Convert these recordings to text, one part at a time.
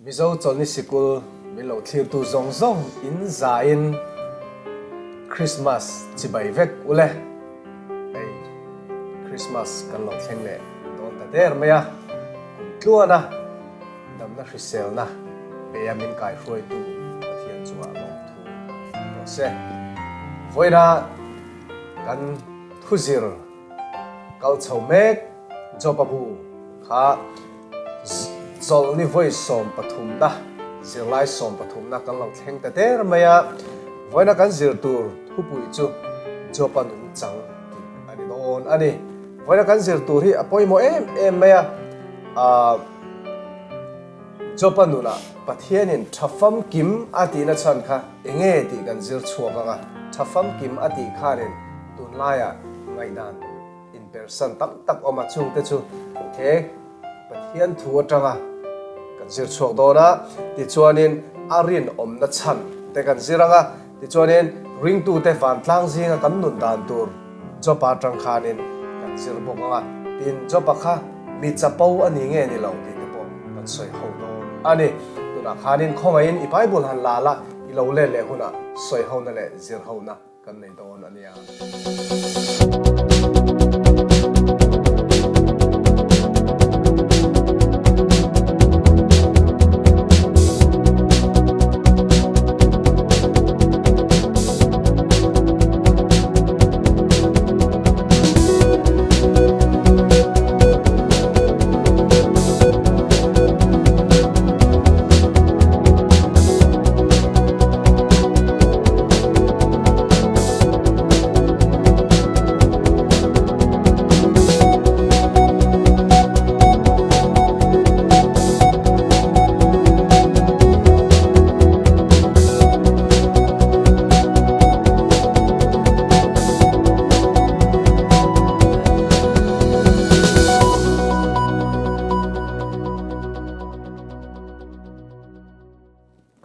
Mizo Chawlhni Sikul min lo thlirtu zawng zawng in zaiin Christmas chibai vek ule. Hei Christmas kan lo thleng leh dawn ta der mai a, kum tluana damna hriselna pe a min kaihruaitu Pathian chungah lawmthu rawh se. Vawiina kan thuzir Kal chho mek Job-a bu kha chawlhni vawi sawmpathumna, zirlai sawmpathumna kan lo thleng ta der mai a. Vawiina kan zir tur thupui chu Job-a nungchang tih a ni dawn a ni. Vawiina kan zir tur hi a pawimawh em em mai a. Job-a nunah Pathianin tha famkim a tihna chhan kha enge tih kan zir chhuak ang a, tha famkim a tih khanin tunlaiah ngaihdan inpersan tam tak awm a, chungte chu he Pathian thu atanga kan zir chhuak dawn a, tichuanin a rinawmna chhan te kan zir ang a, tichuanin ringtute vantlang zinga kan nun dan tur Job-a atang khanin kan zir bawk ang a, tin Job-a kha mi chapo a ni nge ni lo tih te pawh kan sawi ho dawn a ni. Tunah khanin khawngaihin i Bible han la la, i lo let leh hunah sawi hona leh zir hona kan nei dawn a nia.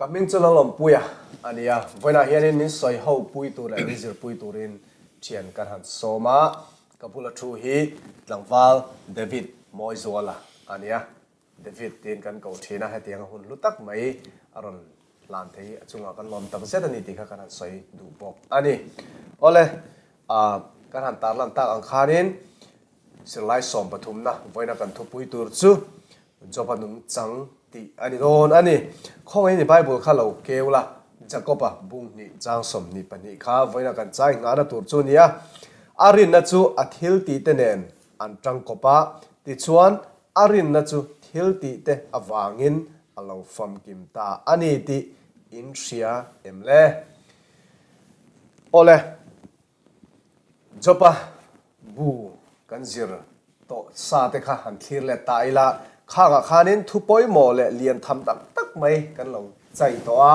Ka hming chu Lalawmpuia a ni a, vawiinah hianin min sawi ho pui tur leh min zirpui turin thian kan han sawm a, ka bula thu hi tlangval David Mawizuala a ni a. David tiin kan ko thin a, hetiang a hun hlu tak mai a rawn hlan thei hi a chungah kan lawm tak zet a ni tih kha kan han sawi duh bawk a ni. Awle, kan han tarlan tak ang khanin zirlai sawmpathumna vawiina kan thupui tur chu Job-a nungchang tih a ni dawn a ni. Khawngaihin i Bible kha lo keu la, Jacob-a bung hnih chang 22 kha vawiina kan chai nghahna tur chu a ni a, a rinna chu a thil tihte nen an tangkawp a, tichuan A rinna chu thil tih te avangin a lo famkim ta a ni tih in hria em le? Awle, Job-a bu kan zir tawh sa te kha han thlir let ta ila, khangah khanin thu pawimawh leh lian tham tak tak mai kan lo chai tawh a.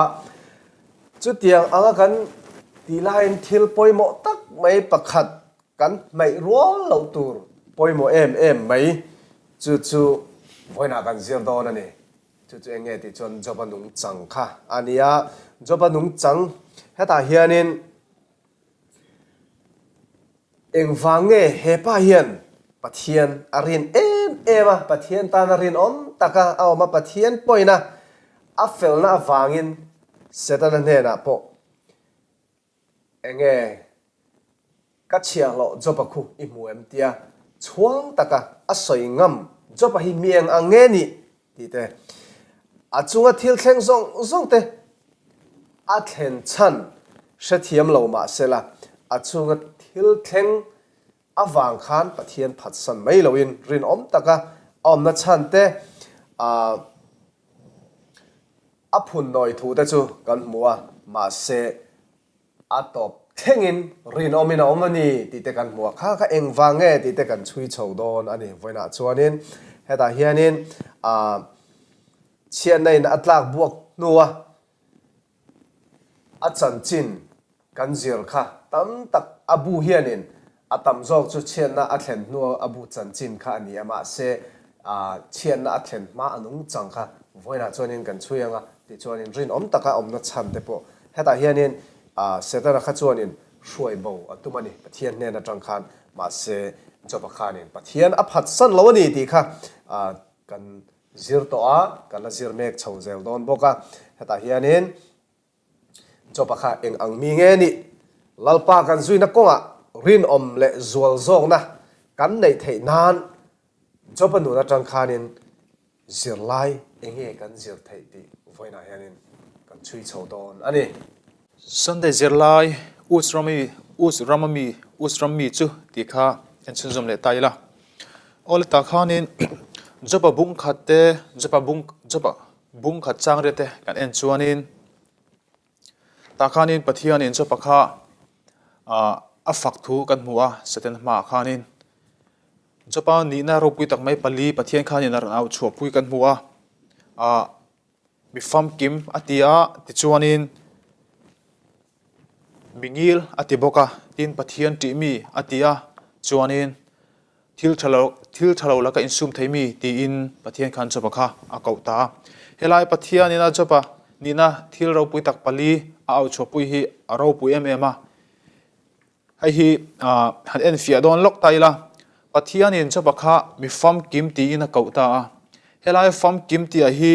Chutiang anga kan tih laiin thil pawimawh tak mai pakhat Kan hnaih rual loh tur pawimawh em em mai chu chu vawiinah kan zir dawn a ni. Chu chu eng nge tih chuan Job-a nungchang kha a ni a. Job-a nungchang hetah hianin engvang nge hepa hian Pathian a rin em em a, Pathian tana rinawm taka a awm a, Pathian pawhin a a felna avangin Setana hnenah pawh Enge ka chhiahhlawh Job-a khu i hmu em tia chhuang taka a sawi ngam Job-a hi mi eng ang nge nih tih te, a chunga thil thleng zawng zawng te a thlen chhan hrethiam lo mah sela a chunga thil thleng avang khan Pathian phatsan mai loin rinawm taka a awmna chhan te a A phun nawi thu te chu kan hmu a, mahse a tawp thlengin rinawmin a awm a ni tih te kan hmu a, kha kha engvang nge tih te kan chhui chho dawn a ni. Vawiinah chuanin hetah hianin ah chhiatna in a tlak buak hnua A chanchin kan zir kha tam tak a bu hianin a tam zawk chu chhiatna a thlen hnua a bu chanchin kha a ni a, mahse chhiatna a thlen hma a nungchang kha vawiinah chuanin kan chhui ang a, tichuanin rinawm taka awmna chhan te pawh hetah hianin Setana kha chuanin hruai bo a tum a ni Pathian hnen atang khan, mahse Joba khanin Pathian a phatsan lo a ni tih kha kan. zir tawh a, kan la zir mek chho zel dawn bawk a. Hetah hianin Job-a kha eng ang mi nge nih? Lalpa kan zuina kawngah rinawm leh zual zawkna kan neih theih nan Job-a nun atang khanin zirlai enge kan zir theih tih vawiinah hianin kan chhui chho dawn a ni. Sunday zirlai Us rami Us rama mi Us ram mi chu tih kha en chhunzawm leh ta ila. Aw le tah khanin Job-a bung khat te Job-a bung Job-a bung khat chang riat te kan en chuanin tah khanin Pathianin Job-a kha ah a fak thu kan hmu a Satan hmaah khanin Job-a nihna ropui tak mai pali Pathian khanin a rawn au chhuahpui kan hmu a ah Mi famkim a ti a, tichuanin mi ngil a ti bawk a, tin Pathian ṭih mi a ti a, chuanin thil ṭha lo thil ṭha lo laka insum thei mi tiin Pathian khan Job-a kha a koh ta a. Helai Pathianin a Job-a nihna thil ropui tak pali a auchhuahpui hi a ropui em em a. Hei hi han enfiah dawn lawk ta ila, Pathianin Job-a kha mi famkim tiin a koh ta a. Helai famkim tih hi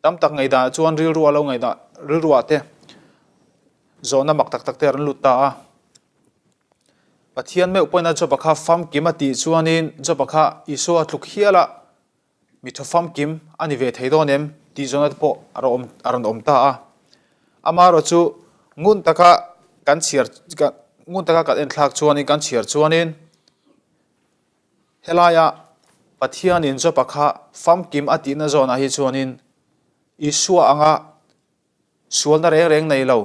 tam tak ngaihdanah chuan rilru a lo ngaihdah rilruah te zawhna mak tak tak te a rawn lut ta a. Pathian meuh pawhin a Job-a kha famkim a tih chuanin Job-a kha Isua tluk hial a Mi tha famkim a ni ve thei dawn em tih zawhna te pawh a rawn a rawn awm ta a. Amaherawh chu ngun taka kan chhiar ngun taka kan enthlak chuanin kan chhiar chuanin helaia Pathianin Job-a kha famkim a tihna zawnah hi chuanin Isua anga sualna reng reng nei lo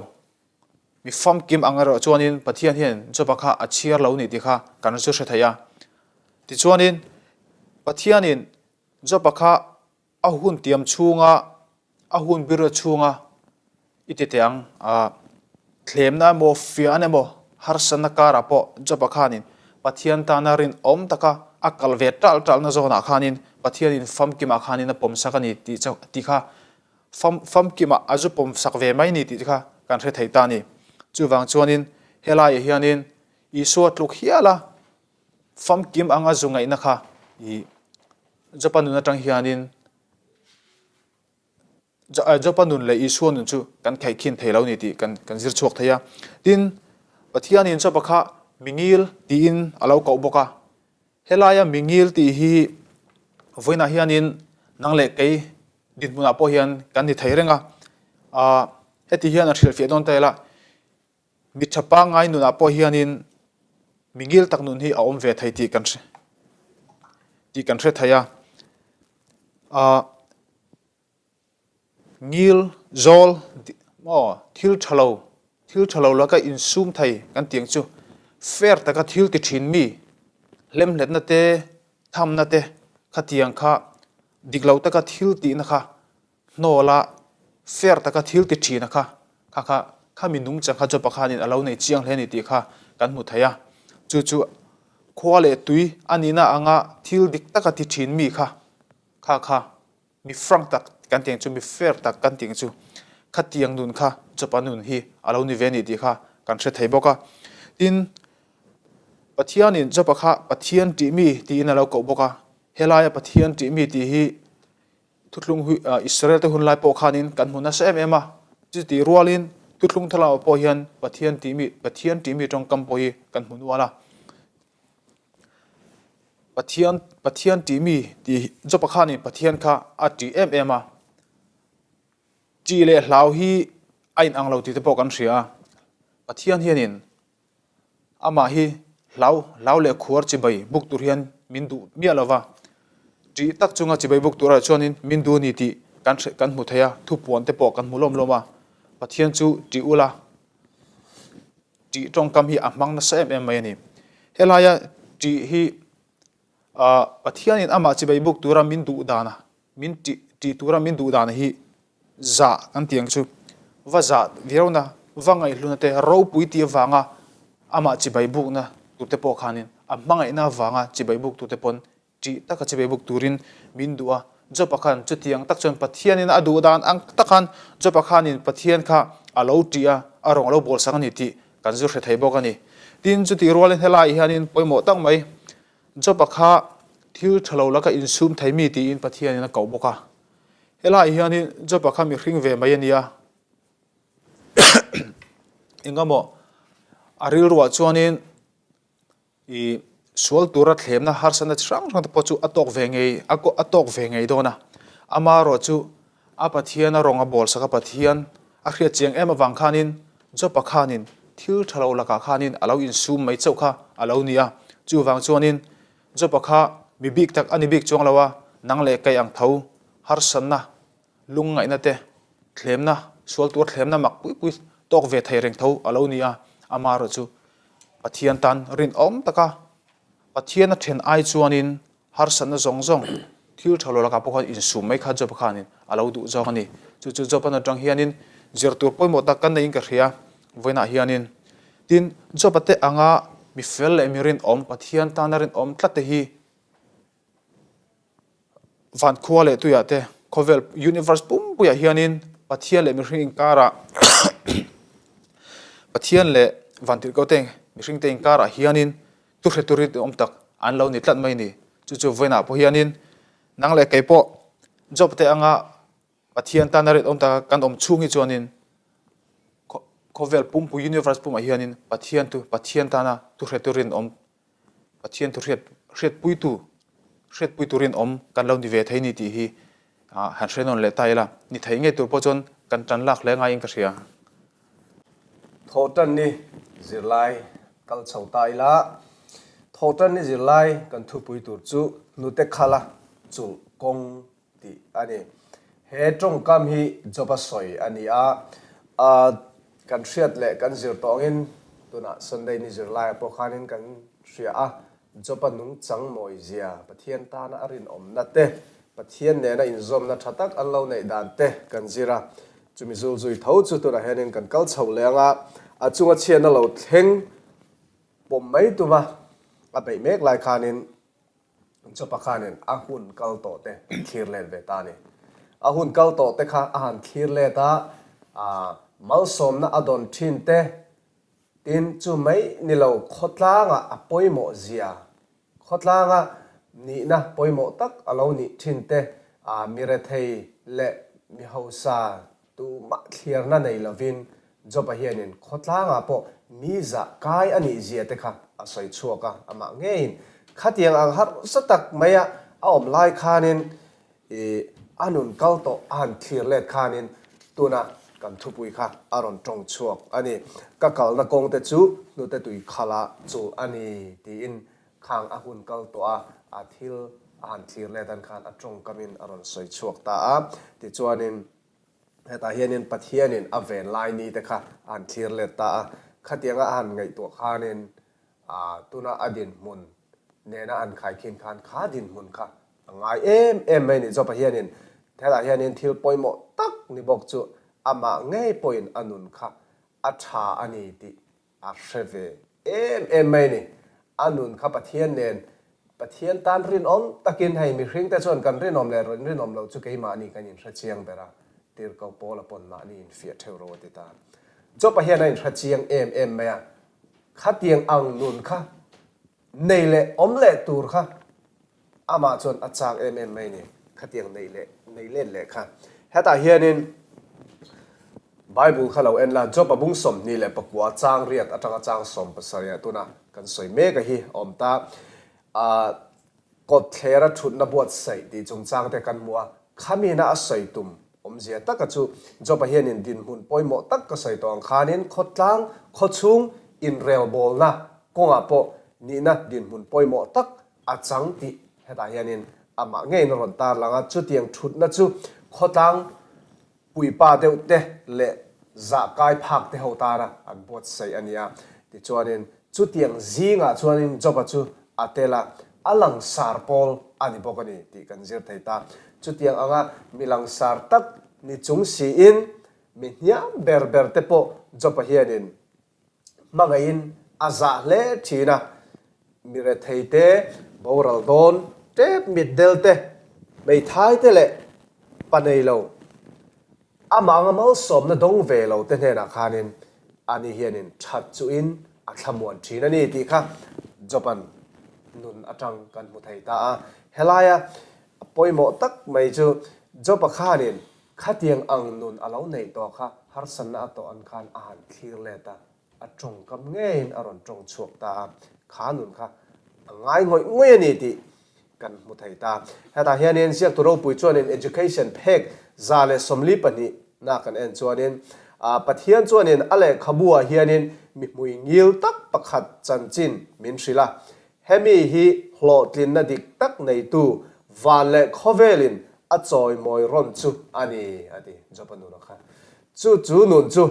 mi famkim ang erawh chuanin Pathian hian Job-a kha a chhiar lo ni tih kha kan chu hre thei a. Tichuanin Pathianin Job-a kha a hun tiam chhunga a hun bira chhunga i ti teh ang a, thlemna emaw fiahna emaw harsatna karah pawh Job-a khanin Pathian tana rinawm taka a kal ve ṭalh ṭalhna zawnah khanin Pathianin famkimah khanin a pawmsak a ni tih tih kha Fam famkimah a zu pawm sak ve mai ni tih te kha kan hre thei ta a ni. Chuvang chuanin helaiah hianin Isua tluk hiala famkim anga zu ngaihna kha ih Jopa nun atang hianin Jopa nun leh Isua nun chu kan khaihkhin thei lo ni tih kan kan zir chhuak thei a. Tin, Pathianin Jopa kha mingil tiin a lo koh bawk a. Helaia mingil tih hi vawiinah hianin nang leh kei dinhmunah pawh hian kan ni thei reng a, aah heti hian an hrilhfiah dawn ta ila, mi tha pangngai nunah pawh hianin mingil tak nun hi a awm ve thei tih kan hre tih kan hre thei a, aah. Ngil, zawl, maw, thil tha lo, thil tha lo laka insum thei kan tih ang chu fair taka thil ti thin mi, hlemhletna te, thamna te khatiang kha dik lo taka thil tihna kha hnawla fair taka thil ti thina kha kha kha khami nungchang kha Job-a khanin a lo nei chiang hle a ni tih kha kan hmu thei a. Chu chu khua leh tui a nihna anga thil dik taka ti thin mi kha kha kha Mi frank tak kan tih ang chu, mi fair tak kan tih ang chu, khatiang nun kha Job-a nun hi a lo ni ve a ni tih kha kan hre thei bawk a. Tin, Pathianin Job-a kha Pathian tih mi tiin a lo koh bawk a. Helaia Pathian tih mi tih hi thuthlung hui Israel te hun lai pawh khanin kan hmu nasa em em a. Chutih rualin thuthlung thalamah pawh hian Pathian tih mi, Pathian tih mi tawngkam pawh hi kan hmu nual a. Pathian Pathian tih mi tih Job-a khanin Pathian kha a tih em em a, tih leh hlau hi a inang lo tih te pawh kan hria a, Pathian hianin amah hi hlau hlau leh khuar chibai buk tur hian min duh miah lo va, tih tak chunga chibai buk turah chuanin min duh a ni tih kan hre kan hmu thei a, thupuan te pawh kan hmu lawm lawm a, Pathian chu tih ula. Tih tawngkam hi a hmang nasa em em mai a ni. Helaia tih hi ah Pathianin amah chibai buk tura min duh dana, min tih tih tura min duh dana hi zah kan tih ang chu. Va zah viauna, va ngaihhluna te ropui tih avanga amah chibai bukna turte pawh khanin a hmangaihna avanga chibai buk turte pawn Ṭih taka chibai buk turin min duh a. Job-a khan chutiang tak chuan Pathianin a duh dan ang tak khan Job-a khanin Pathian kha a lo ṭih a, a rawng a lo bawl sak a ni tih kan zu hre thei bawk a ni. Tin, chutih rualin helaiah hianin pawimawh tak mai Job-a kha. Thil tha lo laka insum thei mi tiin Pathianin a koh bawk a. Helaiah hianin Job-a kha mihring ve mai a nia. Engemaw a rilruah chuanin I sual tura thlemna harsatna chi hrang hrang te pawh chu a tawk ve ngei a a tawk ve ngei dawn a. Amaherawh chu a Pathian a rawng a bawl sak a Pathian a hriat chiang em avang khanin Jopa khanin thil tha lo lakah khanin a lo insum mai chauh kha a lo ni a. Chuvang chuanin Jopa kha mi bik tak a ni bik chuang lo a, nang leh kai ang tho harsatna lungngaihna te thlemna sual tur thlemna mak pui pui tawk ve thei reng tho a lo ni a, amaherawh chu Pathian tan rinawm taka Pathian a then ai chuanin harsatna zawng zawng thil tha lo lakah pawh khan insum mai kha Job-a khanin a lo duh zawk a ni. Chu chu Job-a atang hianin zir tur pawimawh tak kan neiin ka hria vawiinah hianin. Tin, Job-a te anga mi fel leh mi rinawm, Pathian tana rinawm tlat te hi Van khua leh tuiah te, khawvel universe pumpuiah hianin Pathian leh mihring inkarah Pathian leh vantirhkoh te mihring te inkarah hianin thu hre turin awm tak an lo ni tlat mai a ni. Chu chu vawiinah pawh hianin nang leh kei pawh Job te anga Pathian tana rinawm taka kan awm chhung hi chuanin khawvel pumpui universe pumah hianin Pathian thu Pathian tana thu hre turin awm Pathian thu hriat hriatpuitu hriatpui turin awm kan lo ni ve thei ni tih hi han hre nawn leh ta ila, ni thei ngei tur pawh chuan kan tan lak hle ngaiin ka hria. Thawhtan ni zirlai kal chho ta ila, thawhtan ni zirlai kan thupui tur chu hnute khala chulh kawng tih a ni. He tawngkam hi Job-a sawi a ni a, kan hriat leh kan zir tawh angin tunah Sunday ni zirlaiah pawh khanin kan hria a, Job-a nungchang mawizia, Pathian tana a rinawmna te, Pathian nena inzawmna tha tak an lo neih dan te kan zir a. Chumi zulzui tho chu tunah hianin kan kal chho leh ang a, a chunga chhiatna lo thleng pawm mai tuma a beih mek lai khanin Jopa khanin a hun kal tawh te thlir let ve ta a ni. A hun kal tawh te kha a han thlir let a, malsawmna a dawn thin te, tin chu mai ni lo khawtlangah a pawimawh zia, khawtlanga nihna pawimawh tak a lo nih thin te, mi rethei leh mi hausa Tumah thliarna nei lovin Job-a hianin khawtlangah pawh mi zah kai a nih zia te kha a sawi chhuak a, amah ngeiin khatiang ang harsa tak maia a awm lai khanin ih a nun kal tawh a han thlir let khanin tuna kan thupui kha a rawn tawng chhuak a ni. Ka kalna kawng te chu hnute tui khala chulh a ni tiin khang a hun kal tawh a, a thil a han thlir let an khan a tawngkamin a rawn sawi chhuak ta a, tichuanin hetah hianin Pathianin a ven lai ni te kha a han thlir let ta a, khatianga a han ngaihtuah khanin tuna a dinhmun nena an khaikhin khan kha dinhmun kha a ngai em em mai a ni. Job-a hianin hetah hianin thil pawimawh tak ni bawk chu amah ngei pawhin a nun kha a tha a ni tih A hre ve em em mai ni. A nun kha Pathian nen, Pathian tan rinawm takin hei mihring te chuan kan rinawm leh rinawm loh chu keimahni kan inhre chiang ber a, Tirhkoh Paula pawn mahni infiah theuh ro a ti ta. Job-a hian a inhre chiang em em mai a, khatiang ang nun kha Nei leh awm leh tur kha amah chuan a chak em em mai a ni, khatiang neih leh nei let leh kha. Hetah hianin Bible kha lo en la, Job a bung 29 chang riat atanga chang 70 tuna kan sawi mek a hi a awm ta. Ahh kawt thlera thutna buatsaih tih chungchang te kan hmu a, khamina a sawi tum Awmzia taka chu Job-a hianin dinhmun pawimawh tak ka sawi tawh ang khanin khawtlang, khawchhung inrelbawlna kawngah pawh nihna dinhmun pawimawh tak a chang tih hetah hianin amah ngeiin a rawn tarlang a. Chutiang thutna chu khawtlang puipa deuh te leh zahkai phak te ho tana an buatsaih a ni a. Tichuanin chutiang zingah chuanin Job-a chu a tel a, a langsar pawl a ni bawk a ni tih kan zir thei ta. Chutiang anga mi langsar tak ni chung siin mi hniam ber ber te pawh Job-a hianin hmangaihin a zah hle thin a, mi rethei te, boral dawn tep mitdel te, hmeithai te leh pa nei lo, Amah anga malsawmna dawng ve lo te hnenah khanin ani hianin that chuhin a thlamuan thin a ni tih kha Job-a'n nun atang kan hmu thei ta a. Helaia pawimawh tak mai chu Job-a khanin khatiang ang nun a lo neih tawh kha harsatna a tawh an khan a han thlir let a, a tawngkam ngeiin a rawn tawng chhuak ta a, kha nun kha a ngai ngawih ngawih a ni tih kan hmu thei ta. Hetah hianin ziaktu ropui chuanin education phek 142 na kan en chuanin Pathian chuanin a lehkhabu ah hianin mi hmui ngil tak pakhat chanchin min hrilh a, hemi hi hlawhtlinna dik tak neitu van leh khawvelin a chawimawi rawn chu a ni a ti Job-a nuna kha. Chu chu nun chu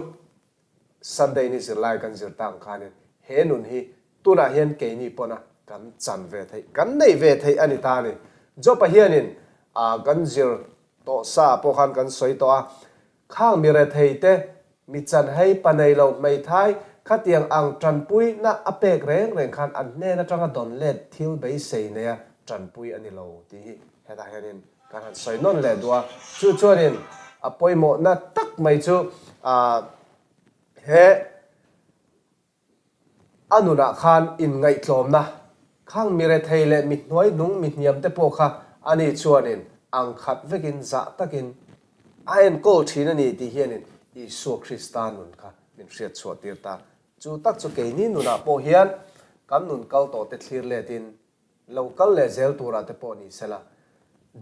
Sunday ni zirlai kan zir ta ang khanin he nun hi tunah hian keini pawna kan chan ve theih, kan neih ve theih a ni ta a ni. Job-a hianin kan zir tawh sa pawh khan kan sawi tawh a, khang mi rethei te, mi chan hei pa nei lo hmeithai khatiang ang tanpui na a pek reng reng khan an hnen atanga dawn let thil beisei neia tanpui a ni lo tih hi hetah hianin Kan han sawi nawn leh duh a, chu chuanin a pawimawhna tak mai chu he a nunah khan inngaihtlawmna, khang mi rethei leh mi hnuaihnung mi hniam te pawh kha ani chuanin ang khat vekin zah takin a enkawl thin a ni tih hianin Isua Krista nun kha min hriat chhuah tir ta. Chu tak chu keini nunah pawh hian kan nun kal tawh te thlir letin Lo kal leh zel turah te pawh ni sela.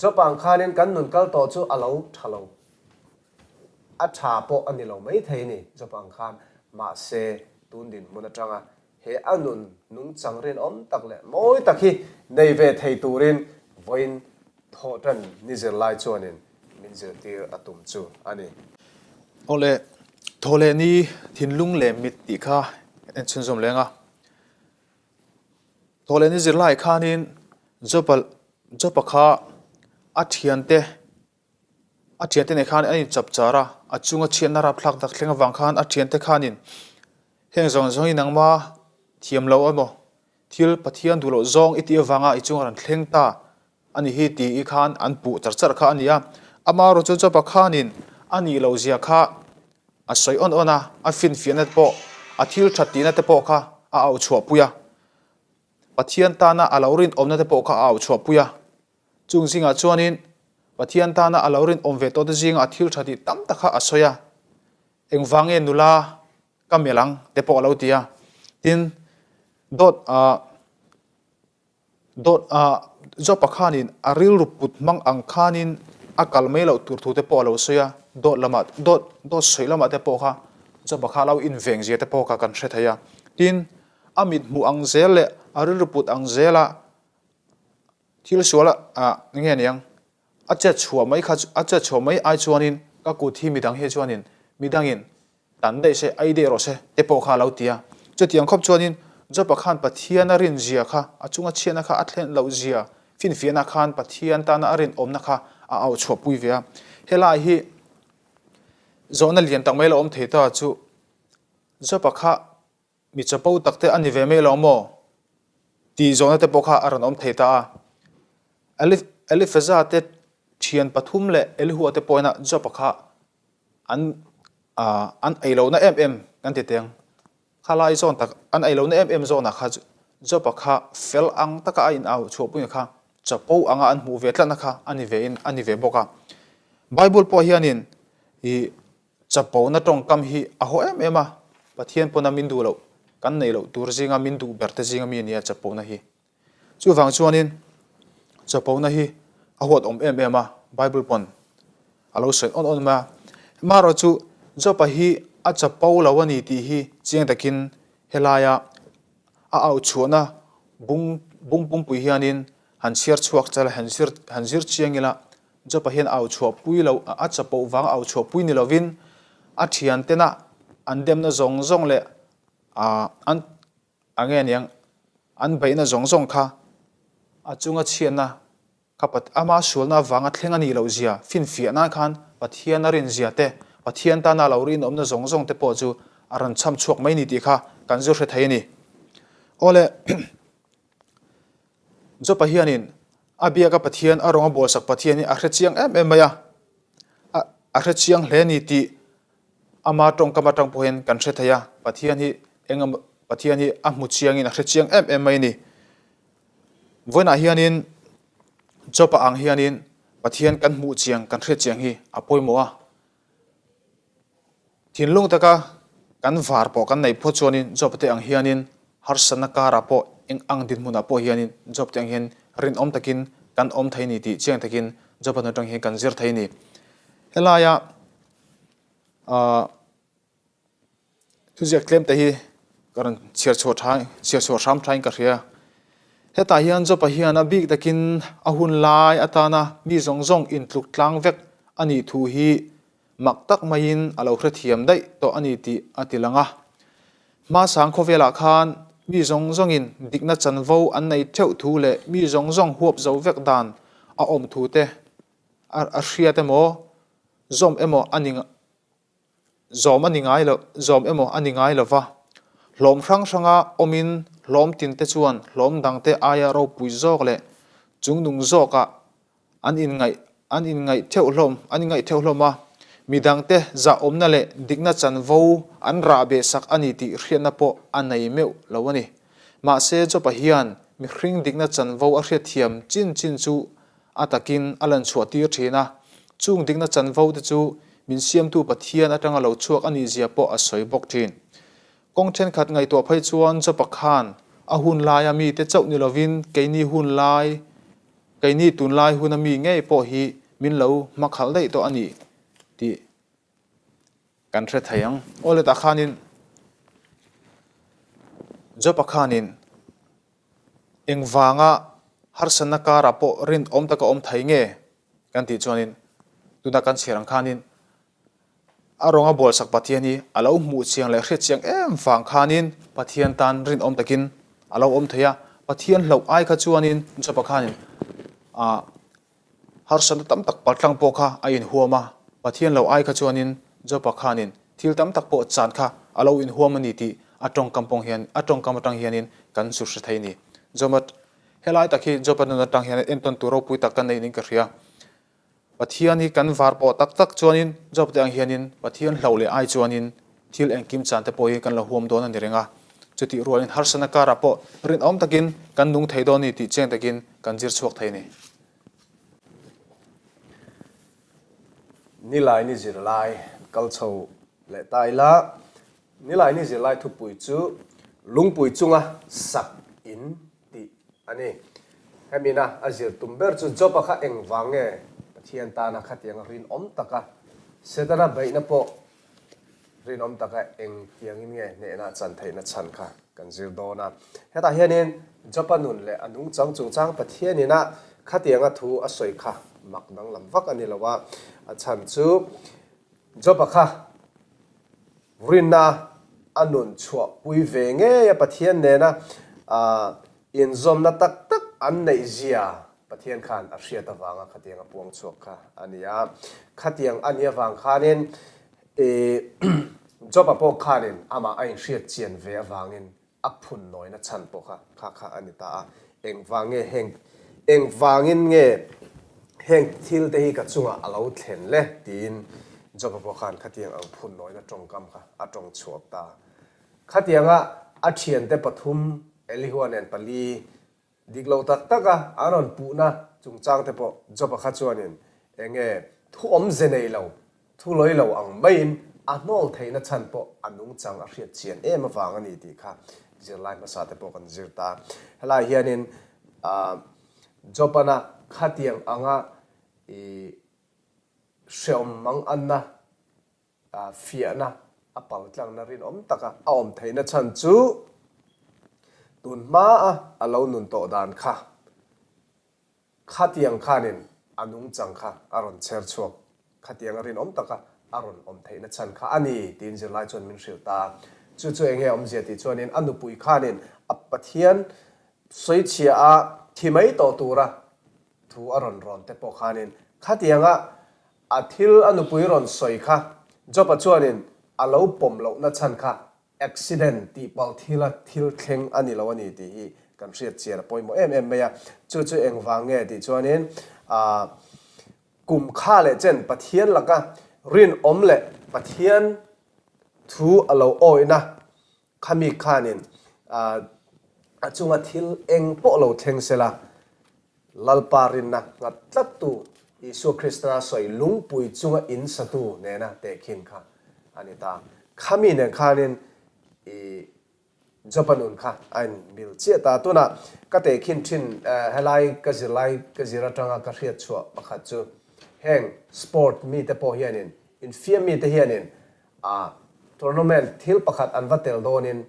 Job ang khanin kan nun kal tawh chu a lo tha lo. A tha pawh a ni lo mai thei ni Job ang khan. Mahse, tun dinhmun atanga he a nun nungchang rinawm tak leh mawi tak hi nei ve thei turin vawiin thawhtan ni zirlai chuanin min zirtir a tum chu a ni. Awle, thaw leh ni thinlung leh mit tih kha en chhunzawm leng a. Thawhlehni zirlai khanin Jopa Jopa kha a thiante a thiante nen khan an inchap char a, a chunga chhiatna rapthlak tak thleng avang khan a thiante khanin heng zawng zawng hi nangma thiam lo emaw thil Pathian duh loh zawng i tih avanga i chunga rawn thleng ta a ni hi tih i khan an puh char char kha a ni a. Amaherawhchu chu Jopa khanin a nih loh zia kha a sawi awn awn a, a finfiahna te pawh, a thil that tihna te pawh kha a auh chhuahpui a. Pathian tana a lo rinawmna te pawh kha a auh chhuahpui a. Chung zingah chuanin Pathian tana a lo rinawm ve tawhte zinga a thil tha tih tam tak kha a sawi a. Engvang nge nula ka melh ang te pawh a lo ti a. Tin, dawt ah. Dawt ah Jopa khanin a rilru put hmang ang khanin a kal mai loh tur thu te pawh a lo sawi a, dawt lamah dawt dawt sawi lamah te pawh kha Jopa kha a lo inveng zia te pawh kha kan hre thei a. Tin, a mit hmuh ang zel leh a rilru put ang zela thil sual ah eng nge niang a chet chhuah mai kha a chet chhuah mai ai chuanin ka kut hi midang hi chuanin midangin Tan daih se, ai daih rawh se te pawh kha a lo ti a. Chutiang khawp chuanin Jopa khan Pathian a rinzia kha, a chunga chhiatna kha a thlen loh zia finfiahna khan Pathian tana a rinawmna kha a auh chhuahpui ve a. Helai hi zawhna lian tak mai la awm thei ta chu Jopa kha Mi chapo tak te a ni ve mai lo maw? tih zawhna te pawh kha a rawn awm thei ta a. Elifeza te thian pathum leh Elihua te pawhin a Job-a kha an an ei lohna em em kan ti teng. Khalai zawn tak an ei lohna em em zawnah kha Job-a kha fel ang taka a inau chhuahpuina kha chapo anga an hmuh ve tlatna kha a ni ve in a ni ve bawk a. Bible pawh hianin ih Chapona tawngkam hi a haw em em a, Pathian pawna min duh loh, kan neih loh tur zinga min duh ber te zinga mi a nia chapona hi. Chuvang chuanin chapona hi a huat awm em em a, Bible pawn a lo sawi awn awn mai a. Amaherawh chu Job-a hi a chapo lo a ni tih hi chiang takin helaia a auchhuahna bung bung pumpui hianin han chhiar chhuak chal a, han zir han zir chiang ila Job-a hian au chhuahpui lo, a chapoh vang au chhuahpui ni lovin a thiantena an demna zawng zawng leh an a nge aniang an beihna zawng zawng kha a chunga chhiatna kha ama sualna avanga thleng a nih loh zia finfiah nan khan Pathian a rin zia te, Pathian tana a lo rinawmna zawng zawng te pawh chu a rawn chham chhuak mai ni tih kha kan zu hre thei a ni. Awle. Jopa hianin a biaka Pathian a rawnga bawlsak Pathian hi a hre chiang em em mai a, a a hre chiang hle ni tih ama tawngkam atang pawh hian kan hre thei a, Pathian hi eng emaw Pathian hi a hmu chiangin a hre chiang em em mai a ni. Vawiinah hianin Job-a ang hianin Pathian kan hmuh chiang, kan hriat chiang hi a pawimawh a. Thinlung taka kan var pawh kan neih phawt chuanin Job te ang hianin harsatna karah pawh eng ang dinhmunah pawh hianin Job te ang hian rinawm takin kan awm thei ni tih chiang takin Job-a hnu atang hian kan zir thei a ni. Helaia ah Thuziak tlem te hi ka rawn chhiar chhuah tha chhiar chhuah hram thain ka hria. Hetah hian Job-a hian a bik takin a hun lai atana mi zawng zawng intluk tlang vek a nih thu hi mak tak maiin a lo hrethiam daih tawh a ni tih a ti lang a. Hmasang khawvelah khan mi zawng zawngin dikna chanvo an nei theuh thu leh mi zawng zawng huap zo vek dan a awm thu te a hriat emaw zawm emaw a ni Zawm a ni ngai lo, zawm emaw a ni ngai lo va. Hlawm hrang hranga awmin hlawm tinte chuan hlawm dangte aia ropui zawk leh chungnung zawkah an inngaih an inngaih theuh hlawm an inngaih theuh hlawm a. Mi dangte zahawmna leh dikna chanvo an rah beh sak a ni tih hriatna pawh a nei meuh lo a ni. Mahse, Job-a hian mihring dikna chanvo a hriatthiam chin chin chu A takin a lan chhuah tir thin a, chung dikna chanvo te chu min siamtu Pathian atanga lo chhuak a nih zia pawh a sawi bawk thin. Kawng thenkhat ngaihtuah phei chuan Jopa khan a hun laia mite chauh ni lovin keini hun lai, keini tunlai huna mi ngei pawh hi min lo hmakhalh daih tawh a ni tih kan hre thei ang. Aw le tah khanin Jopa khanin Engvanga harsatna karah pawh rinawm taka awm thei nge kan tih chuanin tuna kan chhiar ang khanin a rawnga bualsak Pathian hi a lo hmuh chiang leh hriat chiang em vang khanin Pathian tan rinawm takin a lo awm thei a. Pathian hlauh ai kha chuanin Joba khanin ah Harsatna tam tak paltlang pawh kha a inhuam a, Pathian lo ai kha chuanin Jopa khanin thil tam tak pawh chan kha a lo inhuam a ni tih a tawngkam pawng hian a tawngkam atang hianin kan su hre thei a ni. Joba Helai tak hi Jopa nun atang hian entawn tur ropui tak kan nei niin ka hria. Pathian hi kan var pawh tak tak chuanin Job te ang hianin Pathian hlauh leh ai chuanin thil engkim chan te pawh hi kan lo huam dawn a ni reng a. Chutih rualin harsatna karah pawh rinawm takin kan nung thei dawn a ni tih chiang takin kan zir chhuak thei a ni. Nilai ni zirlai kal chho leh ta ila, Nilai ni zirlai thupui chu Lungpui chunga sak in tih a ni. Hemina a zir tum ber chu Job-a kha engvang nge Pathian tana khatianga rinawm taka Setana beihna pawh Rinawm taka eng tiangin nge hnehna chan theihna chhan kha kan zir dawn a. Hetah hianin Job-a nun leh a nungchang chungchang Pathianin a khatianga thu a sawi kha mak danglam vak a ni lo a. A chhan chu Job-a kha rinna a nun chhuahpui ve ngei a, Pathian nena inzawmna tak tak an neih zia Pathian khan a hriat avanga khatiang a puang chhuak kha a ni a. Khatiang a nih avang khanin I Job-a pawh khanin amah a inhriat chian ve avangin a phun nawina chhan pawh kha kha kha a ni ta a. Engvang nge heng engvangin nge heng thil te hi ka chungah a lo thlen le? tiin Job-a pawh khan khatiang ang phun nawina tawngkam kha a tawng chhuak ta. Khatianga a thiante pathum Elihua nen pali Dik lo tak tak a, an rawn puhna chungchang te pawh Job-a kha chuanin eng nge thu awmze nei lo, thu lawi lo ang maiin a hnawl theihna chhan pawh a nungchang a hriat chian em avang a ni tih kha zirlai hmasa te pawh kan zir ta. Helai hianin Job-ana khatiang anga i hreawm mang anna Fiahna a paltlangna rinawm taka a awm theihna chhan chu tun hmaa a lo nun tawh dan kha khatiang khanin a nungchang kha a rawn chher chhuak khatianga rinawm taka a rawn awm theihna chhan kha a ni tiin zirlai chuan min hrilh ta a. Chu chu enge awmzia tih chuanin a nupui khanin a Pathian sawichhia a thi mai tawh tura thu a rawn rawn te pawh khanin khatianga A thil a nupui rawn sawi kha Job-a chuanin a lo pawm lohna chhan kha accident tih palh thila thil thleng a ni lo a ni tih hi kan hriat chian a pawimawh em em mai a. Chu chu engvang nge tih chuanin ah kum kha leh chen Pathian laka rinawm leh Pathian thu a lo awihna khami khanin ah a chunga thil eng pawh lo thleng sela. Lalpa rinna nghat tlattu Isua Krista sawi lungpui chunga in satu nena tehkhin kha a ni ta. Khami nen khanin i Job-a nun kha a inmil chiah ta. Tunah ka tehkhin thin helai ka zirlai ka zir atanga ka hriat chhuah pakhat chu heng sport mite pawh hianin infiam mite hianin a tournament thil pakhat an va tel dawnin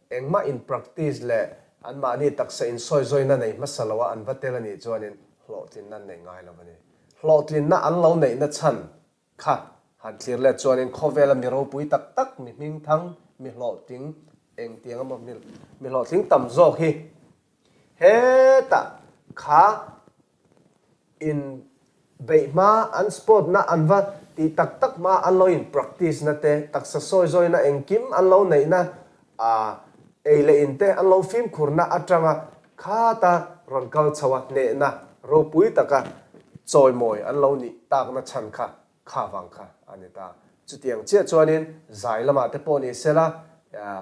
Engmah in practice leh anmahni taksa insawizawi na nei hmasa lo a an va tel a nih chuanin hlawhtlinna an nei ngai lo a ni. Hlawhtlinna an lo neihna chhan kha han thlir let chuanin khawvela mi ropui tak tak, mi hmingthang, mi hlawhtling engtiang emaw mi hlawhtling tam zawk hi hetah kha In beih hma, an sport na an va tih tak tak hma an lo in practice na te, taksa sawi zawi na engkim an lo neih na ah ei leh in te an lo fimkhur na atanga khata rawn kal chho a hnehna ropui taka chawimawi an lo nih tak na chhan kha kha vang kha a ni ta. Chutiang chiah chuanin zai lamah te pawh ni sela,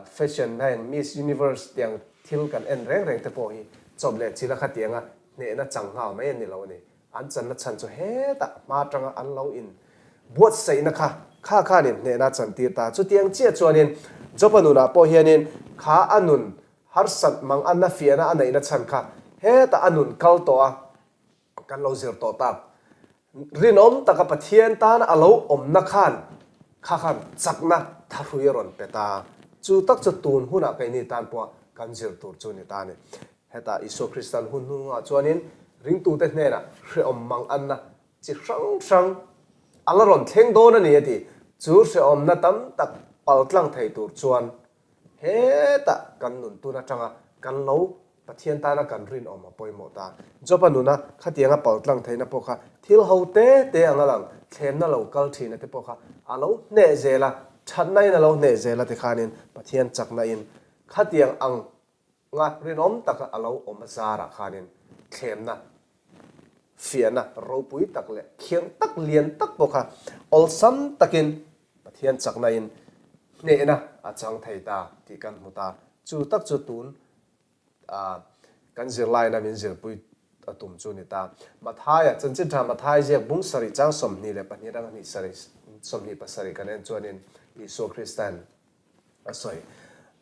fashion heng Miss Universe tiang thil kan en reng reng te pawh hi chawp leh chila khatianga hnehna chang nghal mai a ni lo a ni. An channa chhan chu hetah hma atanga an lo in buatsaihna kha kha khanin hnehna a chantir ta. Chutiang chiah chuanin Job-a nunah pawh hianin kha a nun harsat mang anna fiahna a neihna chhan kha hetah a nun kal tawh a, Kan lo zir tawh tak. Rinawm taka Pathian tana a lo awmna khan kha khan chakna thahrui a rawn pe ta. Chu tak chu tun hunah keini tan pawha kan zir tur chu ni ta a ni. Hetah Isua Kristan hun hnungah chuanin ringtute hnenah hrehawm mang anna chi hrang hrang a la rawn thleng dawn a ni a ti. Chu hrehawmna tam tak paltlang thei tur chuan Hetah kan nun tun atanga kan lo Pathian tana kan rinawm a pawimawh ta. Job-a nuna khatianga paltlang theihna pawh kha thil ho te te anga lang thlemna lo kal thina te pawh kha a lo hneh zel a, thatna in a lo hneh zel a tikhanin Pathian chakna in khatiang ang nga rinawm taka a lo awm a zarah khanin thlemna fiahna ropui tak leh khirh tak lian tak pawh kha awlsam takin Pathian chakna in hnehna a chang thei ta tih kan hmu ta. Chu tak chu tun ah kan zirlaina min zirpui a tum chu ni ta. Mathaia, chanchin tha Mathai ziak bung sarih chang 22 atanga hnih sarih 27 kan en chuanin Isua Krista'n A sawi,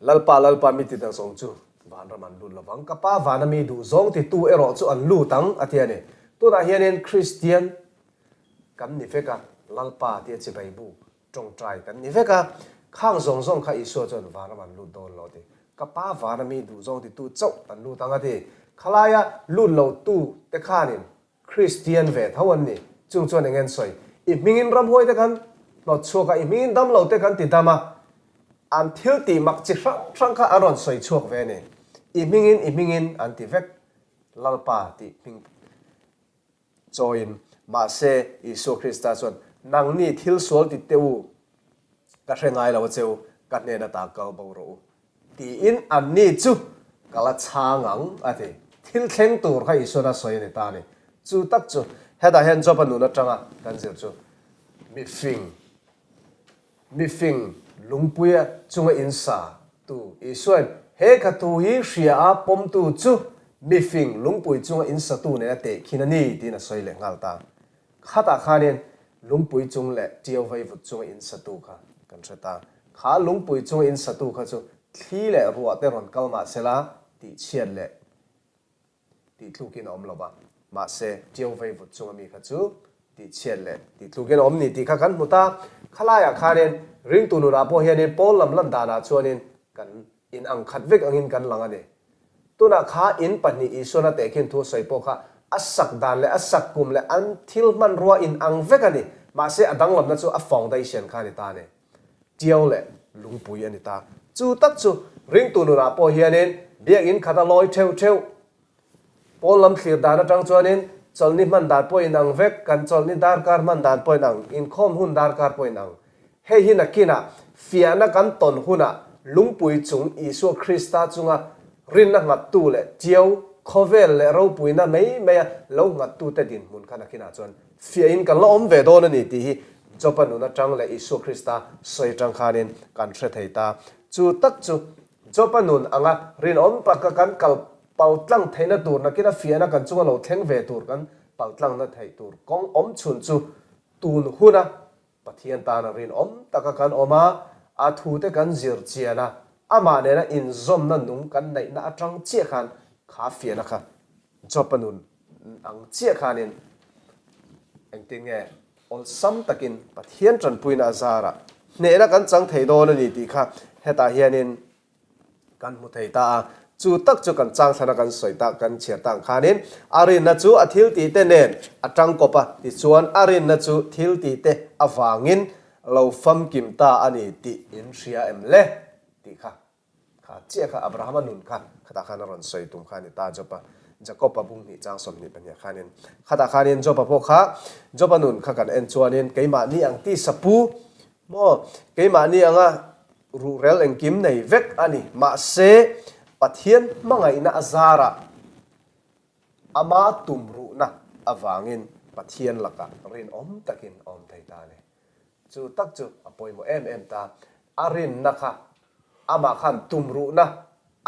Lalpa, Lalpa, mi ti dang zawng chu vanram an lut lovang, ka Pa vana mi duh zawng titu erawh chu an lut ang, a ti a ni. Tunah hianin Kristian kan ni vek a, Lalpa tia chibai bu tawngtai kan ni vek a, khang zawng zawng kha Isua chuan vanram an lut dawn lo a ti. Ka Pa vana mi duh zawng titu chauh an lut ang a ti. Khalaia lut lo tu te khanin Kristian ve tho an ni. Chung chuan eng en sawi? I hmingin ramhuai te kan hnawt chhuak a, i hmingin damlo te kan ti dam a, an thil tih mak chi hrang hrang kha an rawn sawi chhuak ve a ni. I hmingin, i hmingin an ti vek. Lalpa tih hming chawiin. Mahse, Isua Krista chuan, Nangni thil sual ti teh u, ka hre ngai lo a che u, ka hnen ata kal bo rawh u. Tiin anni chu ka la chhang ang, a ti. Thil thleng tur kha Isuan a sawi a ni ta a ni. Chu tak chu hetah hian Job-a nun atanga kan zir chu mifing, mifing lungpuia chunga insa tu Isuain he kha thu hi hria a pawmtu chu mifing lungpui chunga insatu nena tehkhin a ni tiin a sawi leh nghal ta. Khatah khanin lungpui chung leh ṭiau vaivut chunga in satu kha kan hre ta. Kha lungpui chunga in satu kha chu thli leh ruah te rawn kal mah sela tih chhiat leh tih tlukin a awm lo va. Mahse, ṭiau vaivut chunga mi kha chu tih chhiat leh tih tlukin a awm ni tih kha kan hmu ta. Khalaiah khanin ringtu nunah pawh hianin pawl lam lan danah chuanin kan In ang khat vek angin kan lang a ni. Tunah kha in pahnih Isuan a tehkhin thu sawi pawh kha a sak dan leh a sak kum leh an thil hmanrua in ang vek a ni. Mahse a danglamna chu a foundation kha a ni ta a ni. Tiau leh lungpui a ni ta. Chu tak chu ringtu nunah pawh hianin biakinn khat a lawi theuh theuh. Pawl lam thlir dan atang chuanin chawlhni hman dan pawh in ang vek, kan chawlhni darkar hman dan pawh in ang, inkhawm hun darkar pawh in ang. Hei hi nakinah fiahna kan tawn hunah lungpui chung Isua Krista chunga rinna nghattu leh tiau, khawvel leh ropuina mai maia lo nghattute dinhmun kha nakinah chuan fiahin kan la awm ve dawn a ni tih hi Job-a nun atang leh Isua Krista sawi atang khanin kan hre thei ta. Chu tak chu Job-a nun anga rinawm taka kan kal. Paltlang theihna tur nakina fiahna kan chunga lo thleng ve tur kan paltlangna theih tur kawng awm chhun chu tun huna Pathian tana rinawm taka kan awm a, a thute kan zir chian a, amah nena inzawmna nung kan neihna atang chiah khan kha fiahna kha Job-a nun ang chiah khanin engtin nge awlsam takin Pathian tanpuina a zarah hnehna kan chang thei dawn a ni tih kha hetah hianin Kan hmu thei ta a, chu tak chu kan changthlana kan sawi tak, kan chhiar tak ang khanin a rinna chu a thil tihte nen a tangkawp a, tichuan a rinna chu thil tihte avangin lo famkim ta a ni tih in hria em le? tih kha kha chiah kha Abrahama nun kha khatah khan a rawn sawi tum kha a ni ta Job-a Jacob-a bung hnih chang 22 khanin khatah khanin Job-a pawh kha Job-a nun kha kan en chuanin keimahni ang tisa pu maw keimahni anga Ruhrel engkim nei vek a ni. Mahse, Pathian hmangaihna a zarah ama tumruhna avangin Pathian lakah rinawm takin a awm thei ta a ni. Chu tak chu a pawimawh em em ta. A rinna kha amah khan tumruhna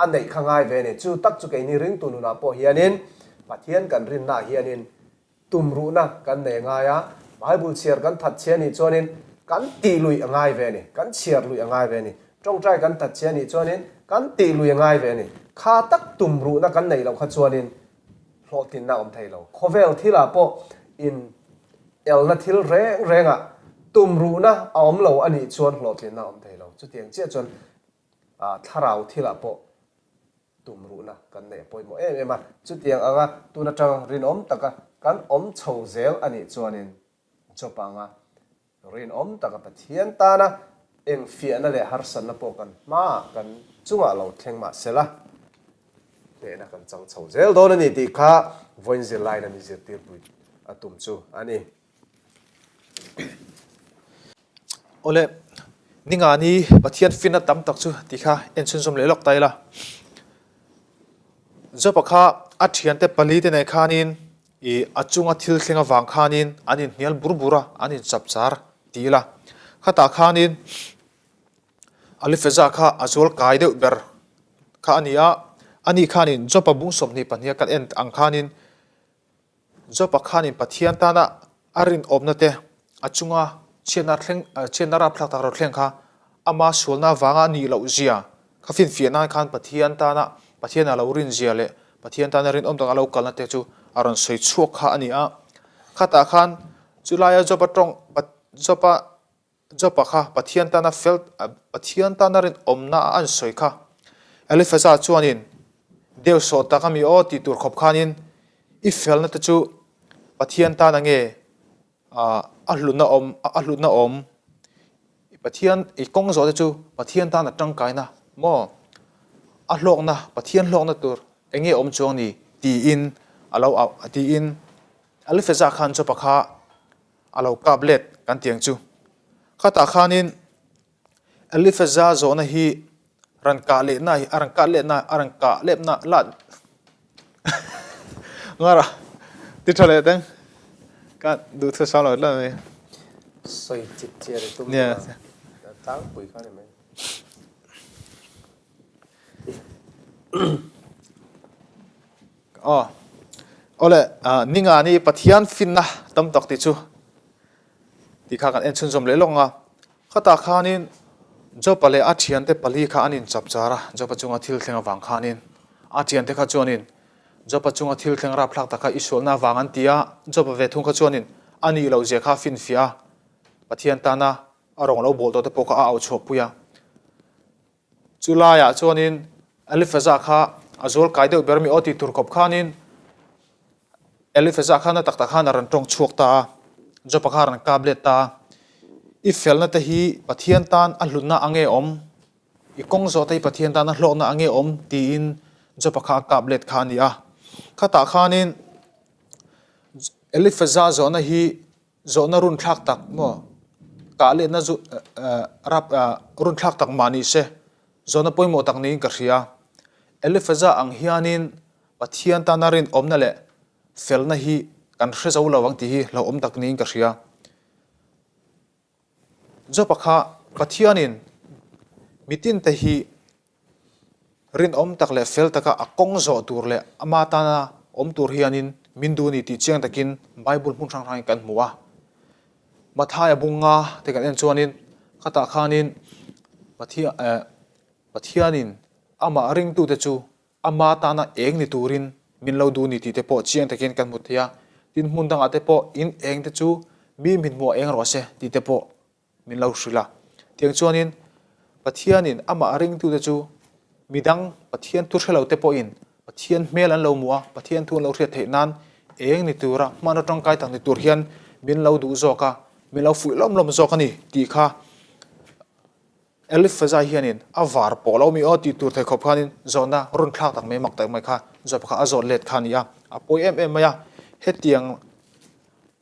a neih kha ngai ve a ni. Chu tak chu keini ringtu nunah pawh hianin Pathian kan rinnaah hianin Tumruhna kan nei ngai a, Bible chhiar kan that chhe anih chuanin kan tih lui a ngai ve a ni, kan chhiar lui a ngai ve a ni. Tawngtai kan that chhe anih chuanin kan tih lui a ngai ve a ni. Kha tak tumruhna kan neih loh kha chuanin hlawhtlinna a awm thei lo. Khawvel thilah pawh in elna thil reng rengah tumruhna a awm lo anih chuan hlawhtlinna a awm thei lo. Chutiang chiah chuan thlarau thilah pawh Tumruhna kan neih a pawimawh em em a, chutiang anga tun atang rinawm taka kan awm chho zel a nih chuanin Job anga rinawm taka Pathian tana eng fiahna leh harsatna pawh kan hmaah kan chungah lo thleng mah sela hnehna kan chang chho zel dawn a ni tih kha vawiin zirlaiin a mi zirtirpui a tum chu a ni. Awle, ningani Pathian finna tam tak chu ti kha en chhunzawm leh lawk ta ila. Job-a kha a thiante pali te nen khanin ih a chunga thil thleng avang khanin an inhnial bur bur a, an inchapchar ti ila. Khatah khanin Alifeza kha a zual kai deuh ber kha a ni a, ani khanin Job-a bung 22 kan en ang khanin Job-a khanin Pathian tana a rinawmna te, a chunga chhiatna thleng, chhiatna rapthlak tak ro thleng kha ama sualna avanga a nih loh zia kha finfiah nan khan Pathian tana Pathian a lo rin zia leh Pathian tana rinawm taka a lo kalna te chu a rawn sawi chhuak kha a ni a. Khatah khan chulaia Job-a tawng, Job-a Job-a kha Pathian tana fel, Pathian tana rinawmna a an sawi kha. Elifaza chuanin, Deu sawh tak a mi aw tih tur khawp khanin i felna te chu Pathian tana nge a hlutna awm, a hlutna awm, i Pathian, i kawng zawh te chu Pathian tana tangkaina maw, a hlawkna, Pathian hlawkna tur eng nge awm chuang ni tiin a lo au, tiin Elifaza khan Job-a kha A lo kap let kan ti ang chu. Khatah khanin Elifaza zawhna hi ran kah lehna hi a ran kah lehna a ran kah lepna lat ngara ti tha leh teng ka duh thu sang lo tlat mai. Sawi chip chiar i tum a tlangpui kha ni mai. Aw. Awle, ninga ni Pathian finna tam tak tih chu tih kha kan en chhunzawm leh lawk ang a. Khatah khanin Job-a leh a thiante pali kha an inchap char a, Job-a chunga thil thleng avang khanin. A thiante kha chuanin Job-a chunga thil thleng rapthlak tak kha i sualna avang an ti a, Job-a ve thung kha chuanin a nih loh zia kha a finfiah a, Pathian tana a rawng lo bawl tawh te pawh kha a auchhuahpui a. Chu laiah chuanin Elifaza kha a zual kai deuh ber mi aw tih tur khawp khanin Elifaza kha na tak tak khan a rawn tawng chhuak ta a, Job-a kha a rawn kap let ta a. I felna te hi Pathian tan a hlutna a nge awm? I kawng zawh te hi Pathian tan a hlawkna a nge awm? tiin Job-a kha a kap let kha a ni a. Khatah khanin Elifaza zawhna hi Zawhna runthlak tak maw? Kah lehna zu rap runthlak tak mah ni se, zawhna pawimawh tak niin ka hria. Elifaza ang hianin Pathian tana rinawmna leh felna hi kan hre zo lo ang tih hi hlauhawm tak niin ka hria. Job-a kha Pathianin mitinte hi. Rinawm tak leh fel taka a kawng zawh tur leh ama tana awm tur hianin min duh a ni tih chiang takin Bible hmun hrang hrangin kan hmu a. Mathaia bunga te kan en chuanin khatah khanin Pathianin amah ringtute chu ama tana eng ni turin min lo duh ni tih te pawh chiang takin kan hmu thei a. Tin hmun dangah te pawh in eng te chu mi mithmuh eng rawh se tih te pawh min lo hrilh a. Tiang chuanin Pathianin amah ringtute chu midang Pathian thu hre lo te pawhin Pathian hmel an lo hmuh a, Pathian thu an lo hriat theih nan eng ni tura hmanraw tangkai tak ni tur hian min lo duh zawk a, min lo fuih lawm lawm zawk a ni tih kha Elifaza hianin a var pawh lo mi aw tih tur thei khawp khanin zawhna run thlak tak mai mak tak mai kha Job kha a zawt let kha a ni a, a pawi em em mai a. Hetiang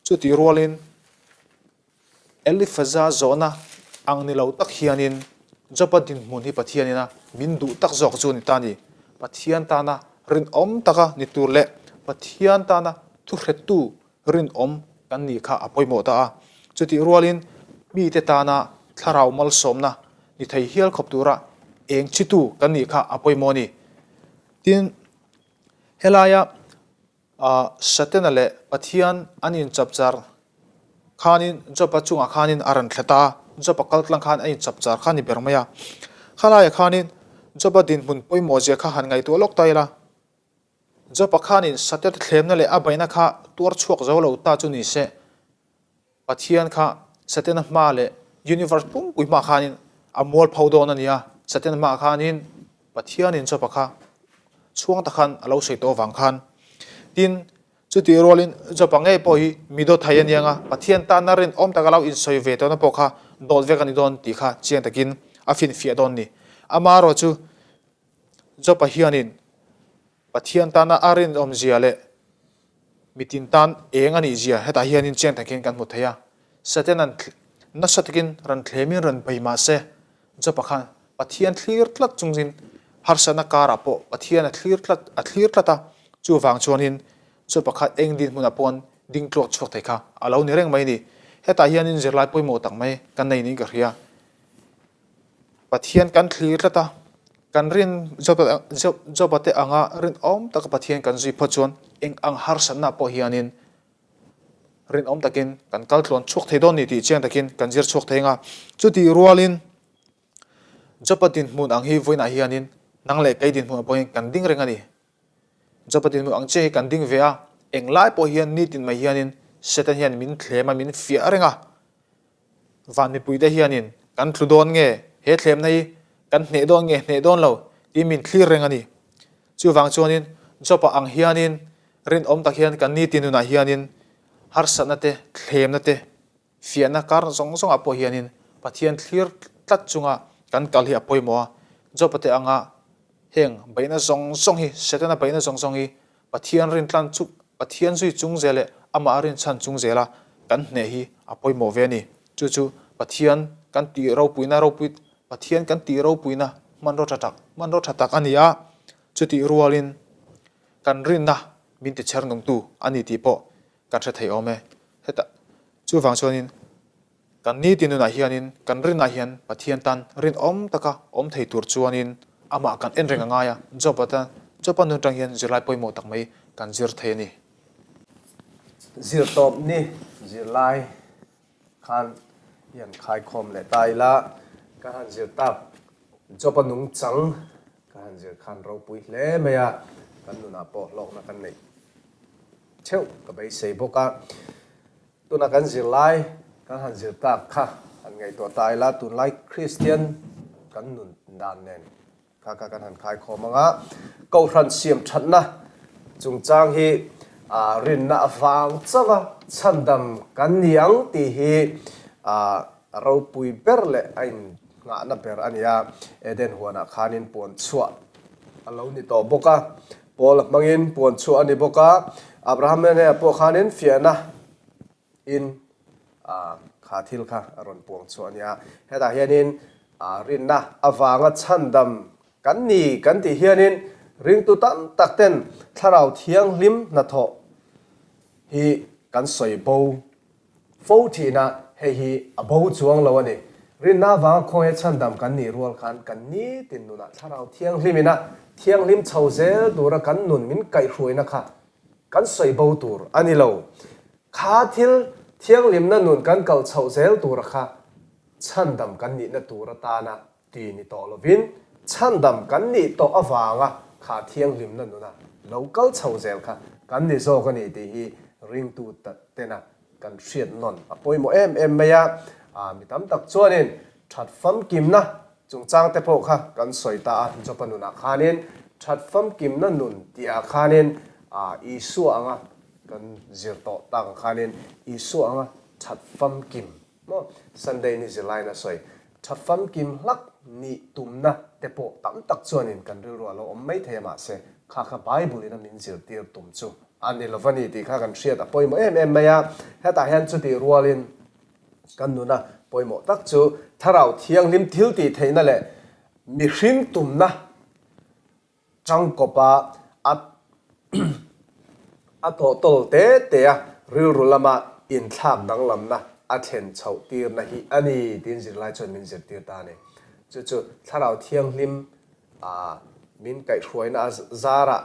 chutih rualin Elifaza zawhna ang ni lo tak hianin Joba dinhmun hi Pathianin a min duh tak zawk chu a ni ta a ni. Pathian tana rinawm taka ni tur leh Pathian tana thuhretu rinawm kan nih kha a pawimawh ta a. Chutih rualin mite tana thlarau malsawmna ni thei hial khawp tura eng chhitu kan nih kha a pawimawh a ni. Tin, helaia Satena leh Pathian an inchapchar khanin Job-a chungah khanin a rawn thlet a, Job-a kal tlang khan a inchapchar kha a ni ber mai a. Khalaiah khanin Job-a dinhmun pawimawh zia kha han ngaihtuah lawk ta ila, Job-a khanin Satena thlemna leh a baihna kha tuar chhuak zo lo ta chu ni se, Pathian kha Setana hma leh universe pumpui hma khanin a mual pho dawn a ni a, Setana hmaah khanin Pathianin Job-a kha chhuang tak khan a lo sawi tawh avang khan. Tin, chutih rualin Job-a ngei pawh hi mi dawt thei a ni ang a, Pathian tana rinawm taka lo insawi ve tawhna pawh kha dawt vek a ni dawn tih kha chiang takin a finfiah dawn a ni. Amaherawhchu Job-a hianin Pathian tana a rinawmzia leh mitin tan eng a nihzia hetah hianin chiang takin kan hmu thei a. Satan-a'n nasa takin rawn thlemin rawn bei mah se, Job-a khan Pathian thlir tlat chungin harsatna karah pawh Pathian a thlir tlat a thlir tlat a, chuvang chuanin Job-a kha eng dinhmunah paw'n ding tluak chhuak thei kha a lo ni reng mai a ni. Hetah hianin zirlai pawimawh tak mai kan nei niin ka hria. Pathian kan thlir tlat a, kan rin Joba te anga rinawm taka Pathian kan zui phawt chuan eng ang harsatna pawh hianin rinawm takin kan kal tluan chhuak thei dawn ni tih chiang takin kan zir chhuak thei anga. Chutih rualin Joba dinhmun ang hi vawiinah hianin nang leh kei dinhmunah pawhin kan ding reng a ni. Joba dinhmun ang chiah hi kan ding ve a, englai pawh hian nitin mai hianin Satan hian min thlem a, min fiah reng a. Van mipuite hianin kan tlu dawn nge, he thlemna hi kan hneh dawn nge hneh dawn lo tih min thlir reng a ni. Chuvang chuanin Job-a ang hianin rinawm tak hian kan nitin nunah hianin harsatna te, thlemna te, fiahna kar zawng zawngah pawh hianin Pathian thlir tlat chunga kan kal hi a pawimawh a. Job-a te anga heng beihna zawng zawng hi, Setana beihna zawng zawng hi Pathian rintlan chu Pathian zui chung zel leh amah rinchhan chung zela kan hneh hi a pawimawh ve a ni. Chu chu Pathian kan tih ropuina ropui Pathian kan tih ropuina hmanraw tha tak hmanraw tha tak a ni a, chutih rualin kan rinna min tichher nungtu a ni tih pawh kan hre thei awm e. Hetah chuvang chuanin Kan niti nunah hianin kan rinah hian Pathian tan rinawm taka awm thei tur chuanin amah kan en reng a ngai a, Job-a tan Job-a nun atang hian zirlai pawimawh tak mai kan zir thei a ni. Zirtawp ni zirlai khan i han khaikhawm leh ta ila, ka han zir tak Job-a nungchang ka han zir khan ropui hle mai a, kan nunah pawh hlawkna kan neih theuh ka beisei bawk a. Tuna kan zirlai kan han zir tak kha han ngaihtuah ta ila, tunlai Kristian kan nun dan nen kha kha kan han khaikhawm ang a, Kohhran siam thatna chungchang hi rinna avang chauh a chhandam kan ni ang tih hi ropui ber leh a innghahna ber a ni a, Eden huanah khanin puan chhuah a lo ni tawh bawk a, Paul a hmangin puan chhuah a ni bawk a, Abraham hnenah pawh khanin fiahna in kha thil kha a rawn puang chhuah a nia. Hetah hianin rinna avanga chhandam kan ni kan tih hianin ringtu tam tak ten thlarau thianghlim hnathawh hi kan sawi bo Fo thihna hei hi a bo chuang lo a ni. Rinna avanga khawnge chhandam kan nih rual khan kan nitin nunah Thlarau Thianghlimina thianghlim chho zel tura kan nun min kaihhruaina kha kan sawi bo tur a ni lo. Kha thil thianghlimna nun kan kal chhoh zel tura kha chhandam kan nihna tur atana ti ni tawh lovin chhandam kan nih tawh avanga kha thianghlimna nuna lo kal chho zel kha kan ni zawk a ni tih hi ringtu tena kan hriat nawn a pawimawh em em mai a. Mi tam tak chuanin that famkimna chungchang te pawh kha kan sawi ta a, Jopa nunah khanin that famkimna nun tihah khanin Isua anga kan zir tawh tak ang khanin Isua anga that famkim Maw? Sunday ni zirlaiin a sawi. Tha famkim hlak nih tumna te pawh tam tak chuanin kan rilru a lo awm mai thei a mahse kha kha Bible in a min zirtir tum chu a ni lova ni tih kha kan hriat a pawimawh em em mai a. Hetah hian chutih rualin kan nuna pawimawh tak chu Thlarau Thianghlim thil tih theihna leh mihring tumna Changkawpa a a tawhtawl te te a, rilru lama inthlak danglamna a thlen chhoh tirna hi a ni tiin zirlai chuan min zirtir ta a ni. Chu chu Thlarau Thianghlim a min kaihhruaina a zarah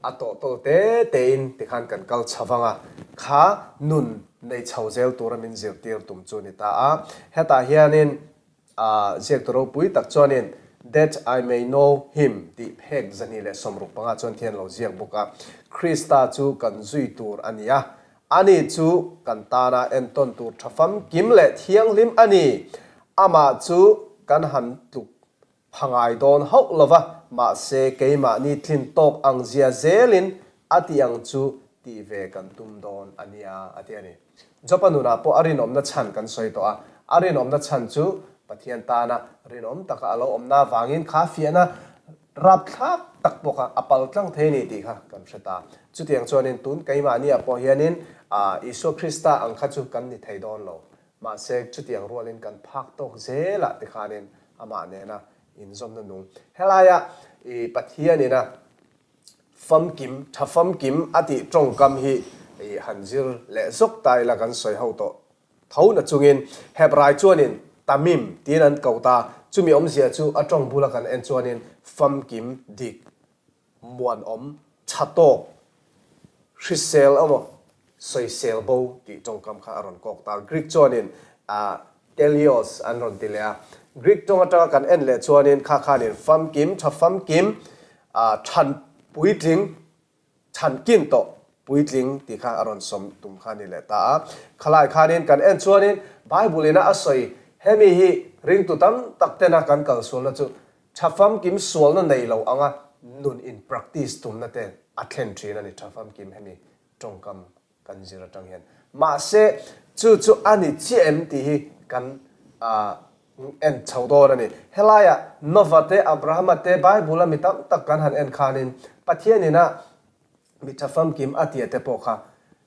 a tawhtawl te tein tikhan kan kal chho vang a, kha nun nei chho zel tura min zirtir tum chu a ni ta a. Hetah hianin A ziaktu ropui tak chuanin That I may know him tih phek 265 chuan thian lo ziak bawk a. Krista chu kan zui tur a ni a, ani chu kan tana entawn tur tha famkim leh thianghlim a ni. Amah chu kan han tluk pha ngai dawn hauh lo va, mahse keimahni tlin tawk ang zia zelin a tih ang chu tih ve kan tum dawn a nia, a ti a ni. Jopa nunah pawh a rinawmna chhan kan sawi tawh a, a rinawmna chhan chu Pathian tana rinawm taka a lo awmna avangin kha fiahna rapthlak tak pawh kha a pal tlang thei a ni tih kha kan hre ta. Chutiang chuanin tun keimahniah pawh hianin Isua Krista ang kha chu kan ni thei dawn lo. Mahse chutiang rualin kan phak tawk zelah tikhanin amah nena inzawmna nung helaia i Pathianina Famkim, tha famkim a tih tawngkam hi i han zir leh zawk ta ila kan sawi ho tawh tho na chungin Hebrai chuanin Tamim tiin an ko ta, chumi awmzia chu a tawng bula kan en chuanin famkim dik, muanawm, tha tawk, hrisel emaw Sawisel bo tih tawngkam kha a rawn kawk ta. Greek chuanin Telios an rawn ti leh a. Greek tawng atanga kan en leh chuanin kha khanin famkim, tha famkim, than puitling, than kin tawh puitling tih kha a rawn sawm tum kha a ni leh ta a. Khalai khanin kan en chuanin Bible ina a sawi hemi hi ringtu tam tak tena kan kalsualna chu tha famkim sualna nei lo anga nun in practice tumna te a thlen thin a ni tha famkim hemi tawngkam kan zir atang hian. Mahse, chu chu a ni chiah em tih hi kan en chho dawn a ni. Helaiah Nova te, Abrahama te, Bible-a mi tam tak kan han en khanin Pathianina mi tha famkim a tia te pawh kha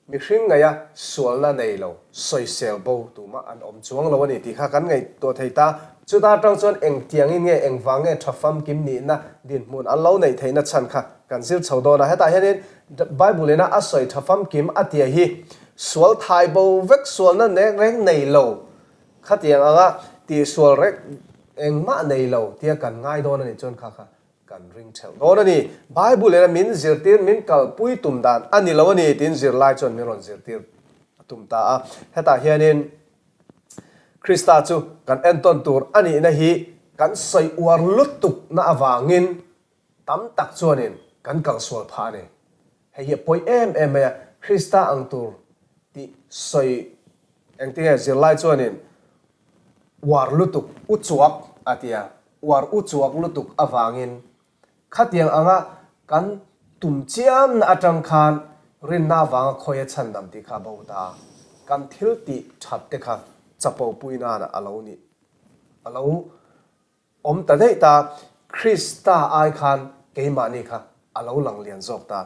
mihring ngaia sualna nei lo, sawisel bo tumah an awm chuang lo a ni tih kha kan ngaihtuah thei ta. Chuta atang chuan engtiangin nge engvang nge tha famkim nihna dinhmun an lo neih theihna chhan kha kan zir chho dawn a. Hetah hianin Bible ina a sawi tha famkim a tia hi sual thai bo vek sualna nek reng nei lo khatiang anga tihsual rek engmah nei lo tia kan ngai dawn a nih chuan kha kha kan ring ṭhelh dawn a ni. Bible ina min zirtir min kalpui tum dan a ni lo a ni tiin zirlai chuan min rawn zirtir a tum ta a. Hetah hianin Krista chu kan entawn tur a nihna hi kan sawi uar lutuk na avangin Tam tak chuanin kan kalsual phah a ni. Hei hi a pawi em em mai a, Krista ang tur tih sawi engtinge zirlai chuanin uar lutuk u chuak a ti a, uar u chuak lutuk avangin khatiang anga kan tum chiamna atang khan rinna avanga khawi a chhandam tih kha a bo ta a, kan thil tih that te kha chapo pui nana a lo nih a lo Awm ta daih ta, Krista ai khan keimahni kha a lo lang lian zawk ta.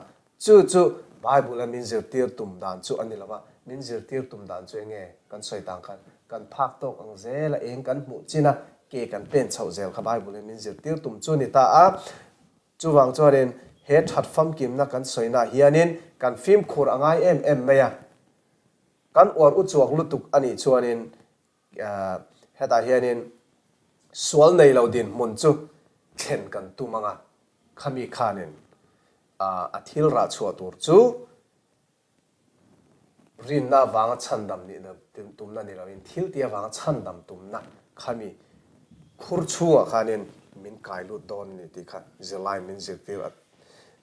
Chu chu Bible-a min zirtir tum dan chu a ni lo va, min zirtir tum dan chu enge kan sawi tang khan kan phak tawk ang zel a, eng kan hmuh chin a, ke kan pen chhoh zel kha Bible-in min zirtir tum chu a ni ta a. Chuvang chuanin he that famkimna kan sawinaah hianin kan fimkhur a ngai em em mai a, kan uar uchuak lutuk a nih chuanin Hetah hianin sual nei lo dinhmun chu thlen kan tum ang a. Khami khanin a thil rah chhuah tur chu rinna avanga chhandam nihna tumna ni loin thil tih avanga chhandam tumna khami khur chhungah khanin min kai lut dawn a ni tih kha zirlai min zirtir a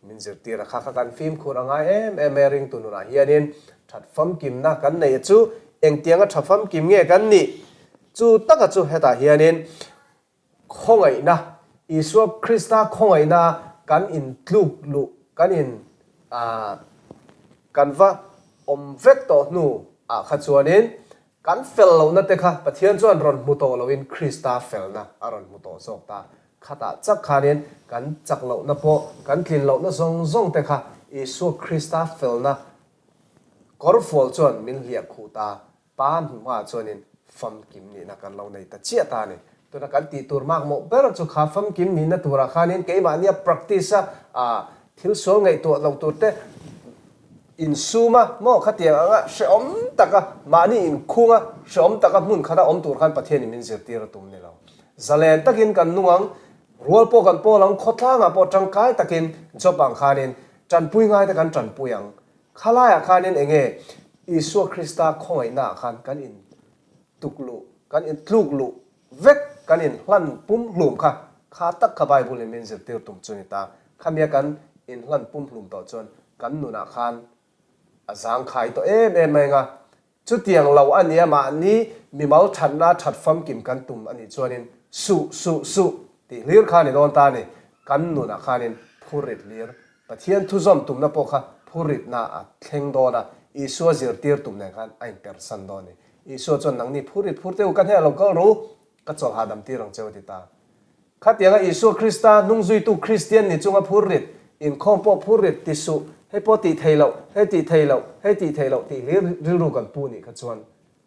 min zirtir a kha kha kan fimkhur a ngai em em e ringtu nunah hianin that famkimna kan neih chu engtianga tha famkim nge kan nih chu taka chu hetah hianin Khawngaihna, Isua Krista khawngaihna kan intluk luh, kan in kan va awm vek tawh hnu ah kha chuanin kan fel lohna te kha Pathian chuan rawn hmu tawh loin Krista felna a rawn hmu tawh zawk ta. Khatah chak khanin kan chak lohna pawh, kan tlin lohna zawng zawng te kha Isua Krista felna kawrfual chuan min hliah khuh ta. Pa hmuhma chuanin famkim nihna kan lo nei ta chiah ta a ni. Tuna kan tih tur makmawh ber chu kha famkim nihna turah khanin keimahnia practice a thil sual ngaihtuah lo tur te insum a maw khatiang anga hrehawm taka mahni inkhung a hrehawm taka hmun khata awm tur khan Pathianin min zirtir a tum ni lo. Zalen takin kan nung ang, rual pawh kan pawl ang, khawtlangah pawh tangkai takin job ang khanin tanpui ngai te kan tanpui ang. Khalaiah khanin eng nge Isua Krista khawngaihnaah khan kan in tuk luh, kan in tluk luh vek, kan in hlan pum hlum kha, kha tak kha Bible in min zirtir tum chu ni ta. Khamia kan in hlan pum hlum tawh chuan kan nunah khan a zangkhai tawh em em mai anga Chutiang lo a nia mahni mimal thatna that famkim kan tum a nih chuanin suh suh suh tih hlir kha a ni dawn ta a ni. Kan nunah khanin phurrit hlir, Pathian thuzawm tumna pawh kha phurritna a thleng dawn a, Isua zirtir tum nen khan a inpersan dawn a ni. Isua chuan nangni phurrit phur teh u ka hnenah lo kal ru, ka chawlh hahdam tir ang cheu a ti ta. Khatianga Isua Krista hnungzuitu Kristian ni chunga phurrit, inkhawm pawh phurrit ti suh, hei pawh tih thei loh, hei tih thei loh, hei tih thei loh tih hlir rilru kan pu nih kha chuan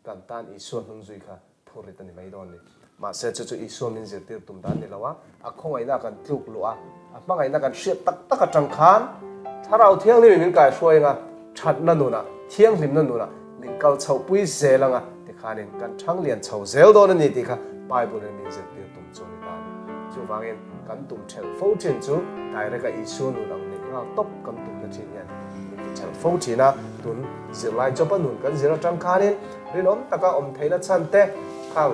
kan tan Isua hnungzui kha phurrit a ni mai dawn ni. Mahse chu chu Isua min zirtir tum dan ni lo a, a khawngaihna kan tluk luh a, a hmangaihna kan hriat tak tak atang khan Thlarau Thianghlimin min kaihruai anga thatna nunah, thianghlimna nunah min kal chhohpui zel anga tikhanin kan thang lian chho zel dawn a ni tih kha Bible-in min zirtir tum chu a ni ta a ni. Chuvangin kan tum thelh fo thin chu direct a Isua nun ang neih nghal tawp kan tumna thin hian min ti thelh fo thin a, tun zirlai Job-a nun kan zir atang khanin rinawm taka awm theihna chhan te khang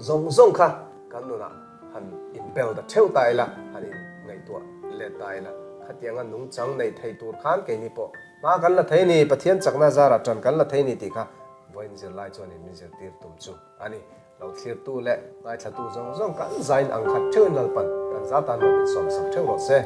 zawng zawng kha kan nunah han inbel ta theuh ta ila, han in ngaihtuah let ta ila, khatianga nungchang nei thei tur khan keini pawh hma kan la thei ni, Pathian chakna zarah tan kan la thei ni tih kha vawiin zirlai chuanin min zirtir tum chu a ni. Lo thlirtu leh ngaithlatu zawng zawng kan zain ang khat theuhin Lalpan kan za tan lo min sawmsak theuh rawh se.